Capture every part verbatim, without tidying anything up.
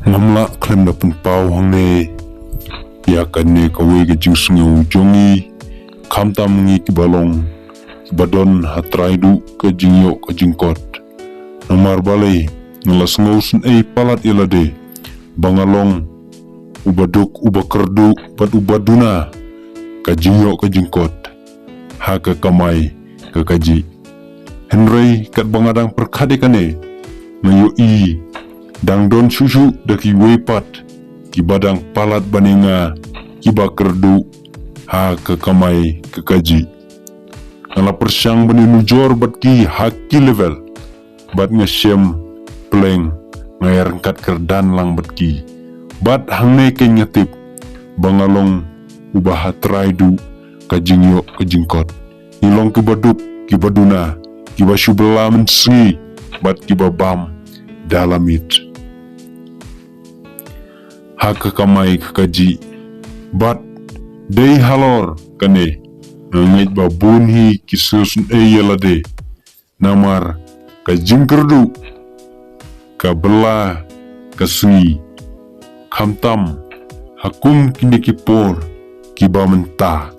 Ngam lah khlem da pynpaw hangne ïa kane kawei ka jingsngew jong ngi, khamtam ngi kiba long kiba don ha trai duh ka jingïoh ka jingkot. Namar balei? Nga la sngewsynei palat ïa lade ba nga long uba duk, uba kyrduh bad uba duna ka jingïoh ka jingkot ha ka kamai ka kajih. Hynrei katba nga dang pyrkhat ïa kane, nga ïohi dang don shuh shuh da kiwei pat kiba dang palat ban ïa nga, kiba kyrduh ha ka kamai ka kajih. Nga la pyrshang ban ïanujor bad ki ha ki level, bad nga shem pleng, nga ïaryngkat kyrdan lang bad ki. Bad hangne kein nga tip ba nga long uba ha trai duh ka jingïoh ka jingkot. Ngi long kiba duk, kiba duna, kiba shu bylla mynsngi bad kiba bam da la miet ha ka kamai ka kajih. Bad dei halor kane, nga ngeit ba bun hi ki sngewsynei ïa lade. Namar ka jingkyrduh ka bylla ka sngi, khamtam ha kum kine ki por kiba mynta.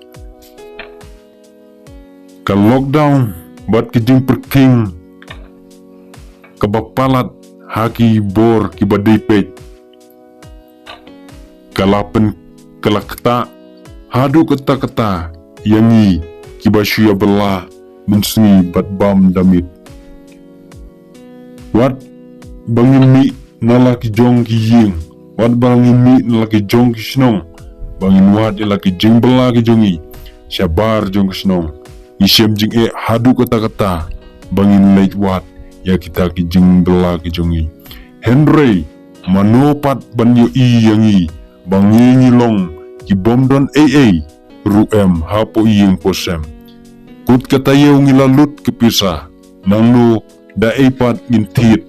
Ka lockdown bad ka jingpyrkhing kaba palat ha ki bor kiba dei peit, ka la pyn, ka la ktah haduh katta katta ïa ngi kiba shu ïa bylla mynsngi bad bam da miet. Wat ba ngin mih na la ki jong ki ïing, wat ba ngin mih na la ki jong ki shnong, ba ngin wad ïa la ki jingbylla ki jong ngi shabar jong ki shnong. Ngi shem jingeh haduh katta katta ba ngin leit wad ïa kita ki jingbylla ki jong ngi. Hynrei mano pat ban ïohi ïa ngi ba ngi, ngi long ki bym don ei ei ruh em hapoh ïing poh sem. Kut ka taïew ngi la lut ka pisa, nangno da ei pat ngin thied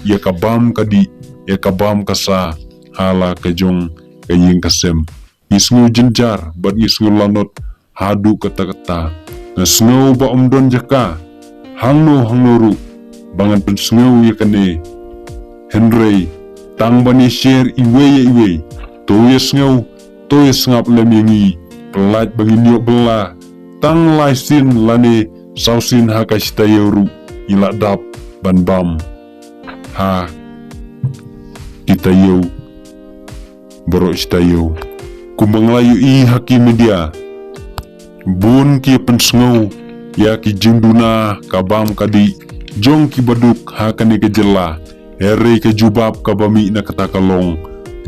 ïa ka bam ka dih, ïa ka bam ka sa ha la ka jong ka ïing ka sem. Ngi sngew jynjar bad ngi sngew lanot haduh katta katta. Nga sngew ba ym don jaka hangno hangno ruh ba ngan pynsngew ïa kane. Hynrei tang ban ïa share iwei ïa iwei, to ïa sngew, to ïa sngap lem ïa ngi. Pyllait ba ngin ïoh bylla tang lai sien lane saw sien ha ka shi taïew ruh, ngi la dap ban bam ha ki taïew baroh shi taïew. Kumba nga la ïohi ha ki media, bun ki pynsngew ïa ki jingduna ka bam ka dih jong kiba duk ha kane ka jylla. Hynrei ka jubab kaba mih na kata ka long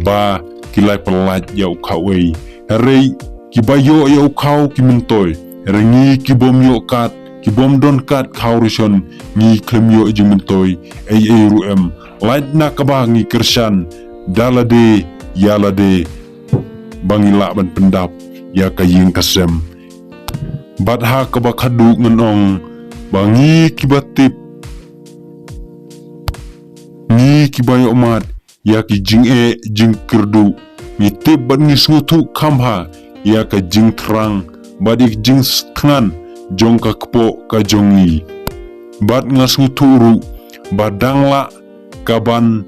ba ki la pyllait ïa u khawei. Hynrei kiba ïoh ïa u khaw ki myntoi. Hynrei ngi ki bym ïoh kat, ki bym don kat khaw ration, ngi khlem ïoh jingmyntoi ei ei ruh em. Lait na kaba ngi kyrshan da lade ïa lade ba ngi lah ban pyndap ïa ka ïing ka sem. Bad ha kaba khadduh ngan ong ba ngi kiba tip, ngi kiba ïohmad ïa ki jingeh jingkyrduh, ngi tip bad ngi sngewthuh kham bha ïa ka jingthrang bad ïa ka jingthngan jong ka kpoh ka jong ngi. Bad nga sngewthuh ruh ba dang lah kaban,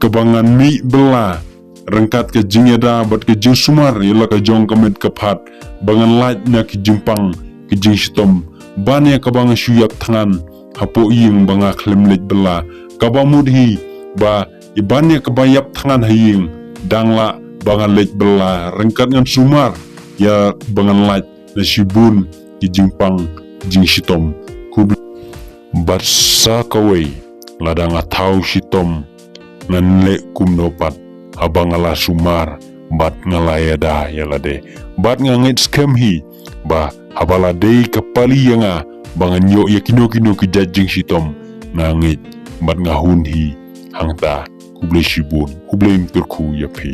kaba ngan mih bylla ryngkat ka jingïada bad ka jingsumar ïa la ka jong ka met ka phad, ba ngan lait na ki jingpang ki jingshitom ban ïa kaba nga shu ïap thngan hapoh ïing ba nga khlem leit bylla. Kaba mut hi ba i ban ïa kaba ïap thngan ha ïing dang lah ba nga leit bylla ryngkat ngan sumar ïa ba ngan lait na shibun ki jingpang jingshitom. Khublei. Bad sa kawei, lada nga thaw shitom, ngan leh kumno pat haba nga la sumar bad nga la ïada ïa lade. Bad nga ngeit skhem hi ba haba la dei ka pali ïa nga ba ngan ïoh ïa kino kino ki jait jingshitom, nga ngeit bad nga hun hi hangta. Khublei shibun, khublei ym kyrkhu ïa phi.